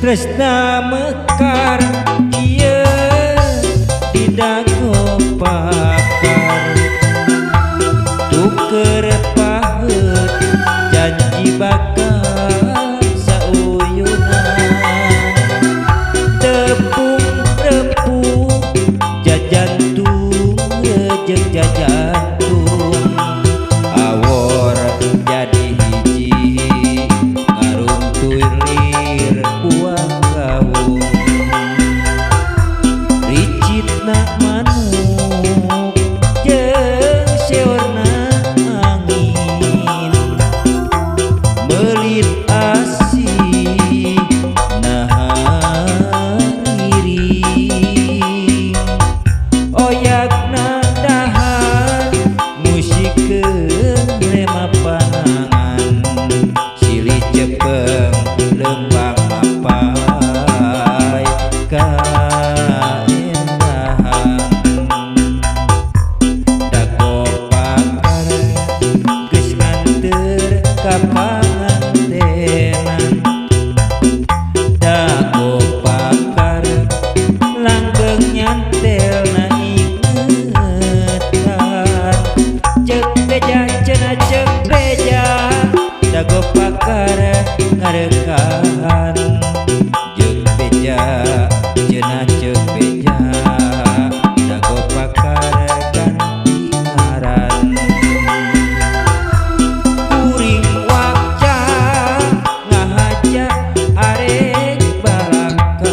Tresna mekar ieu di dago pakar, tuker paheut janji bakal sauyunan. Tepung repung jajantung jeung jajantung, awor jadi hiji ngaruntuy lir buah kawung. Ricitna manuk jeung seorna angin, meulit asih nahariring. Oyagna dahan musikeun rema panangan, silih cepeng lembang mapai kaendahan. Dago pakar geus nganteur ka pangantenan, dago pakar langgeng nyantel na ingetan. Ceuk beja cenah ceuk beja, dago pakar ngarekahan. Jeung beja cenah ceuk beja, dago pakar ganti ngaran. Kuring wakca ngahaja arek balaka,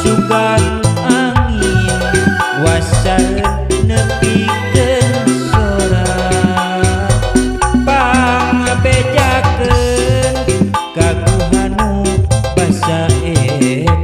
sugan angin wasaeun nepikeun sora. Pangbejakeun kaguhanu basa eta.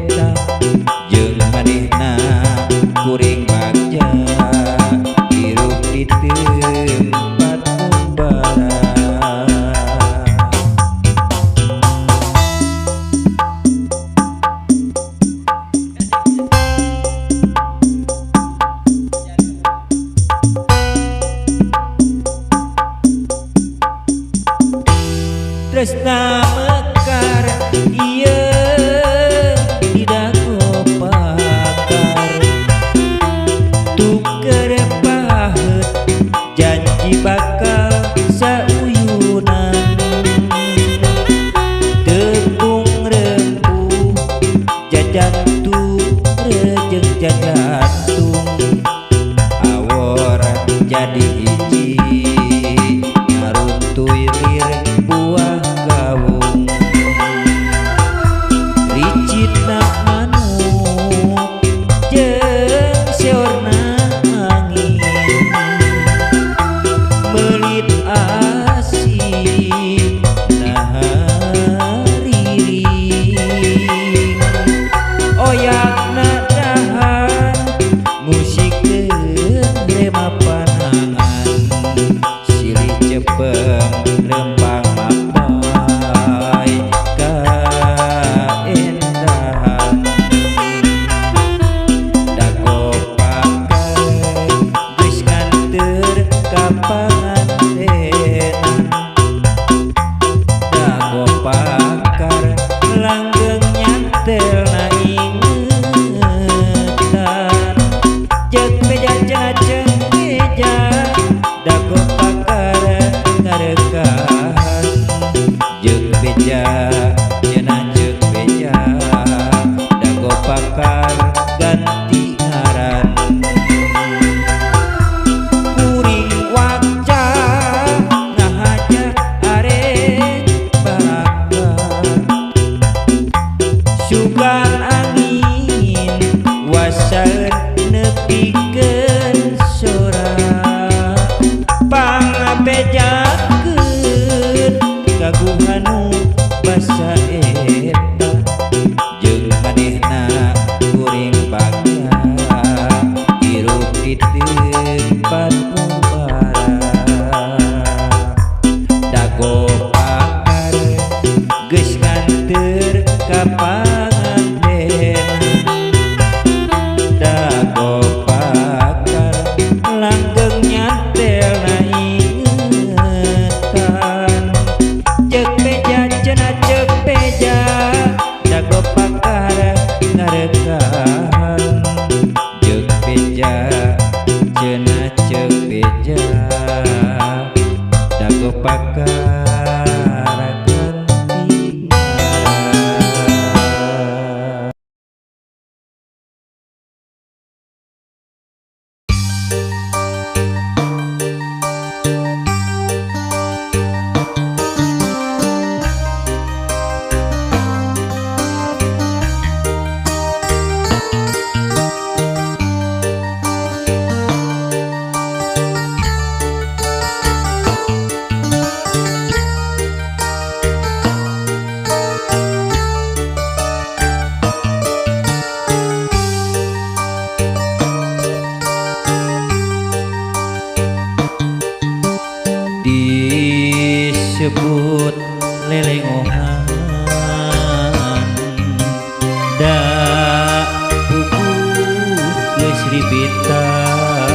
rimbitan,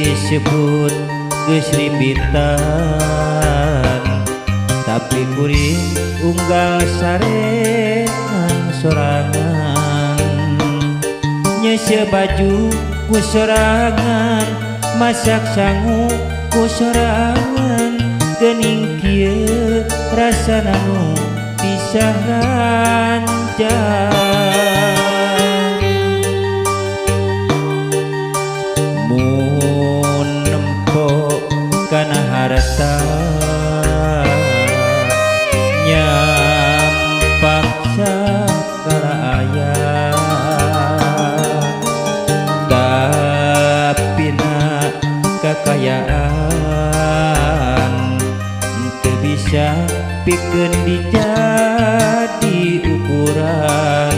disebut geus rimbitan, tapi kuring unggal sarenan sorangan. Nyeuseuh baju ku sorangan, masak sangu ku sorangan, geuning kieu rasana nu pisah ranjang. Mun nempo kana harta nyampak sagala aya, tapi na kakayaan teu bisa pikeun dijadi ukuran.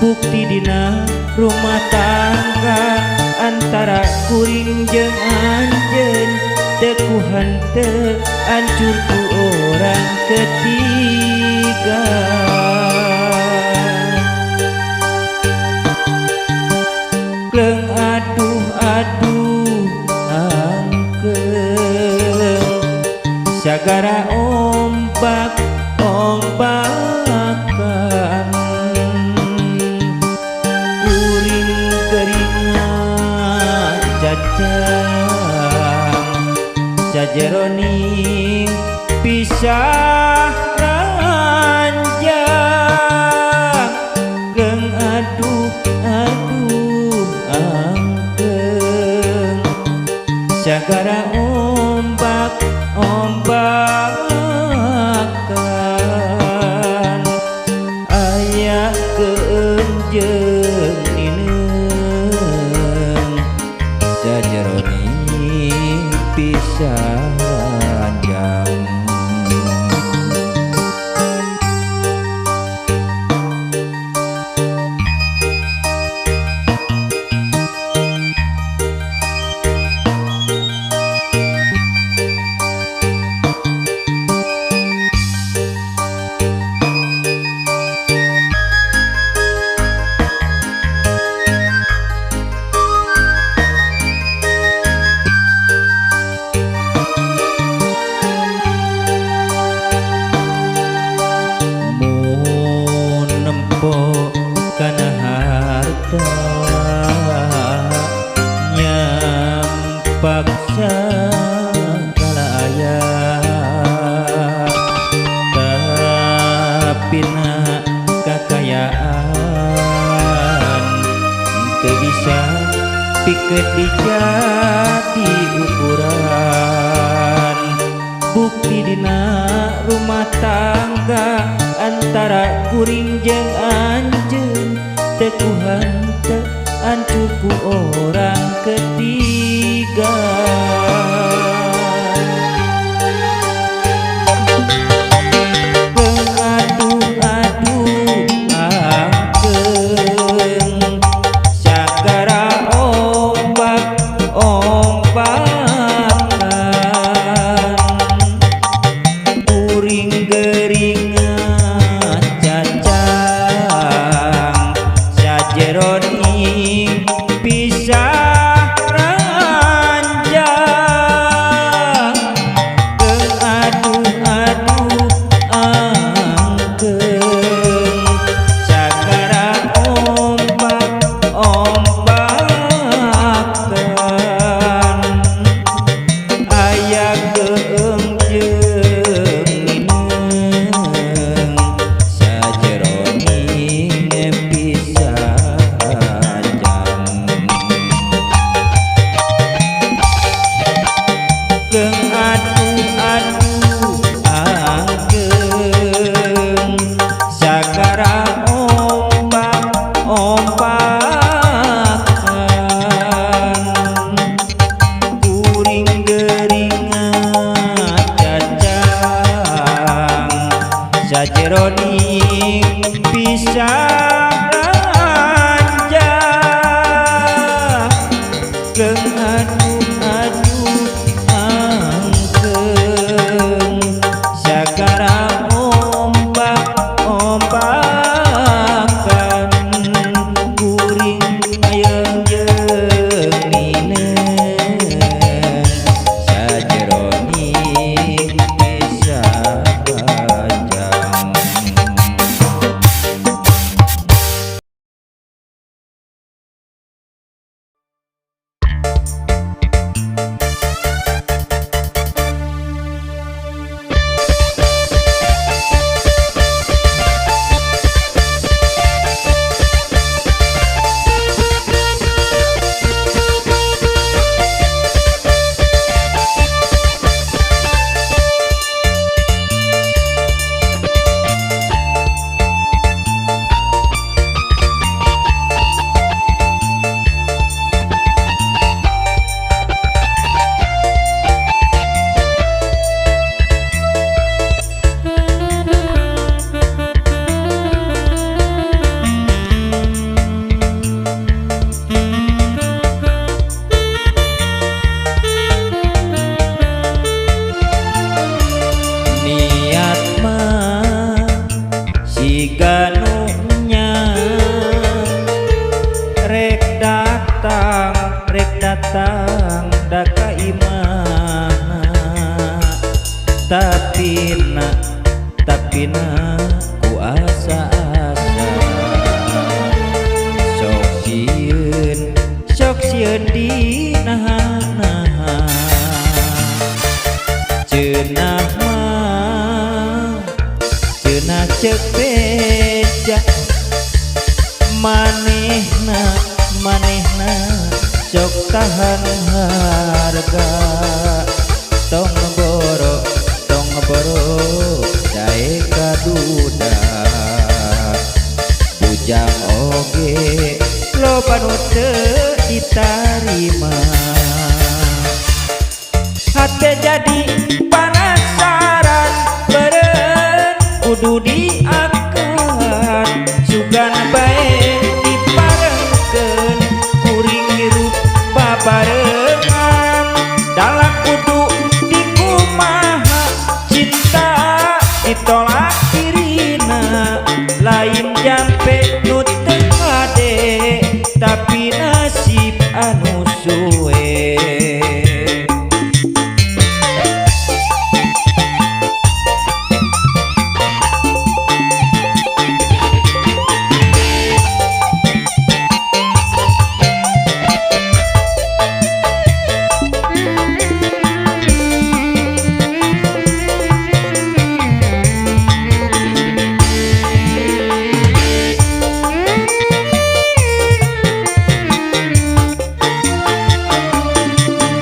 Bukti dina rumah tangga antara kuring jeung anjeun teu ku henteu ancur ku orang ketiga. Kleung aduh aduh angkeung sagara ombak ombakan, kuring keringat cacang sajeroning pisah ranjang. Kleung aduh aduh angkeung sagara ombak ombakan, aya keung jeung nineung sajeroning pisah ranjang. Mun nempo kana harta nyampak sagala aya, tapi na kakayaan teu bisa pikeun dijadi ukuran. Bukti dina rumah tangga antara kuring jeung anjeun teu ku henteu ancur ku orang ketiga. Kleung aduh aduh angkeung sagara ombak ombakan, kuring geringat cacang sajeroning pisah ranjang. Kleung aduh aduh angkeung sagara ombak ombakan, aya keung jeung nineung sajeroning pisah ranjang. Kleung aduh aduh angkeung sagara ombak ombakan, kuring geringat cacang sajeroning pisah ranjang. Kleung aduh aduh angkeung sagara ombak ombakan, na ku asa-asa sok sieun dinahan-nahan cenah mah cenah ceuk beja manehna manehna sok tahan harga tong boro daek kaduda bujang oge loba nu teu ditarima hate jadi panasaran beureun kudu diangkat sugan bae diparengkeun kuring hirup babarengan dalam kudu dikumaha cinta ditolak dirina lain jampe nu teu kade tapi nasib anu suwe.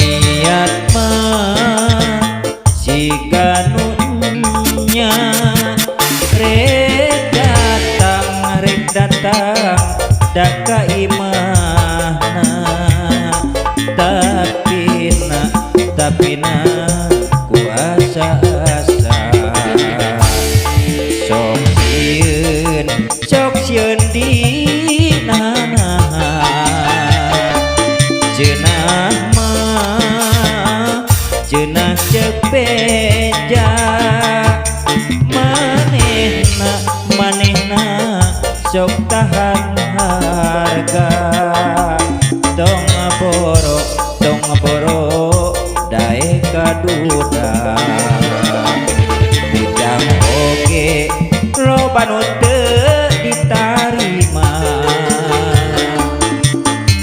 Niat mah siga nu nya rek datang da ka imahna tapi na ku asa-asa sok sieun dinahan cenah mah cenah ceuk beja manehna manehna sok tahan harga tong boro daek kaduda bujang oge loba nu teu ditarima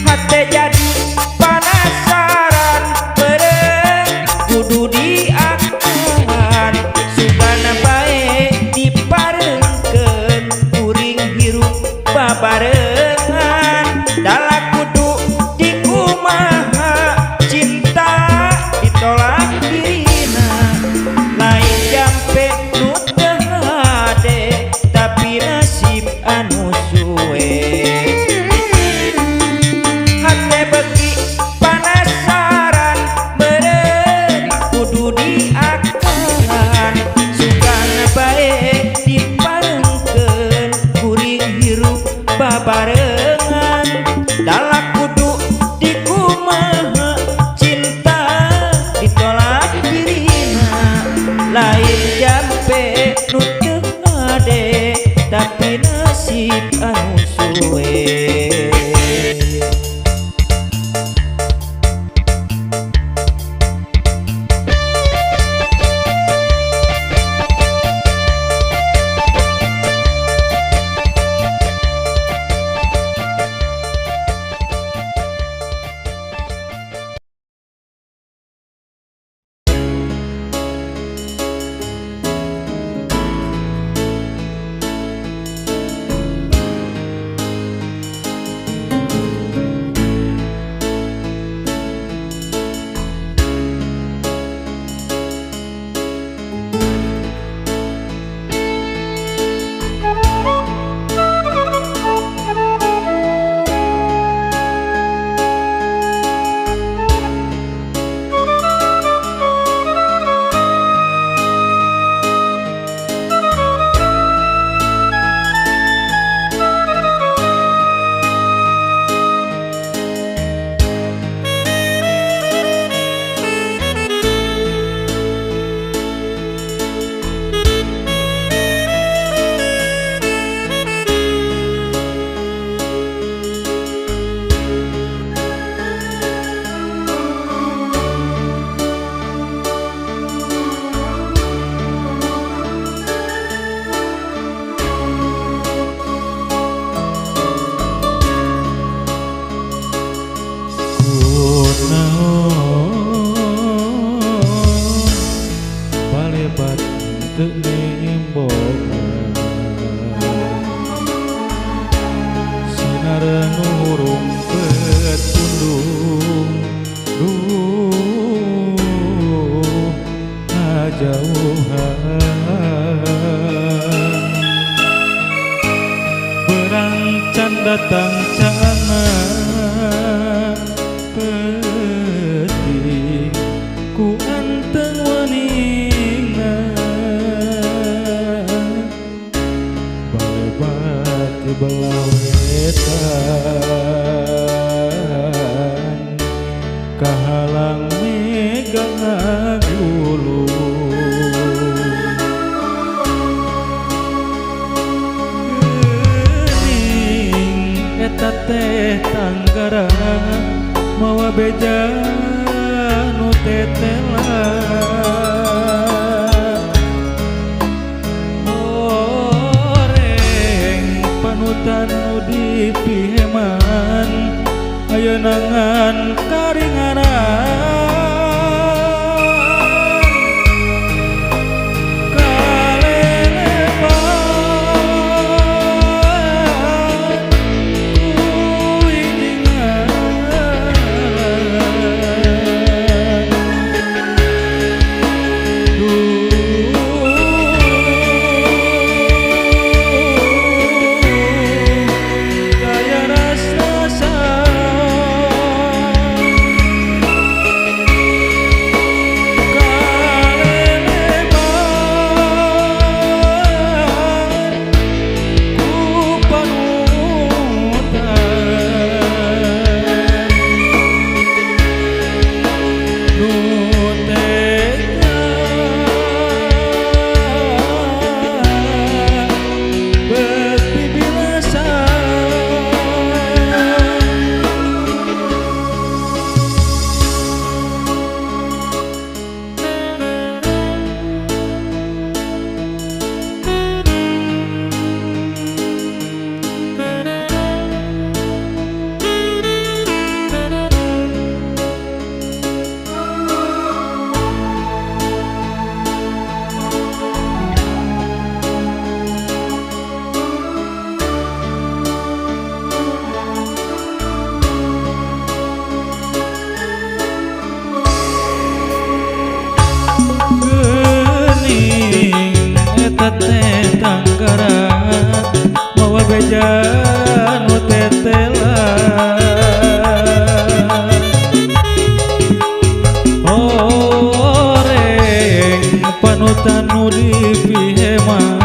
hate jadi panasaran beureun kudu diangkat sugan bae diparengkeun kuring hirup babarengan dalam kudu dikumaha cinta ditolak dirina lain jampe nu teu hade tapi Damar nu rumpet pundung duh ngajauhan berang can datang cana peuting ku anteng waningna balebat di belah wetan kahalang mega ngagulung geuning eta teh tanggara mawa beja nu tetela oreng panutan nu dipiheman ayeuna ngan karinganan kalelepan ku ijingan duh gaya rasa kalelepan ku panutan nu tega bet pibilasan. Geuning eta teh tanggara mawa beja nu tetela oreng panutan nu dipiheman.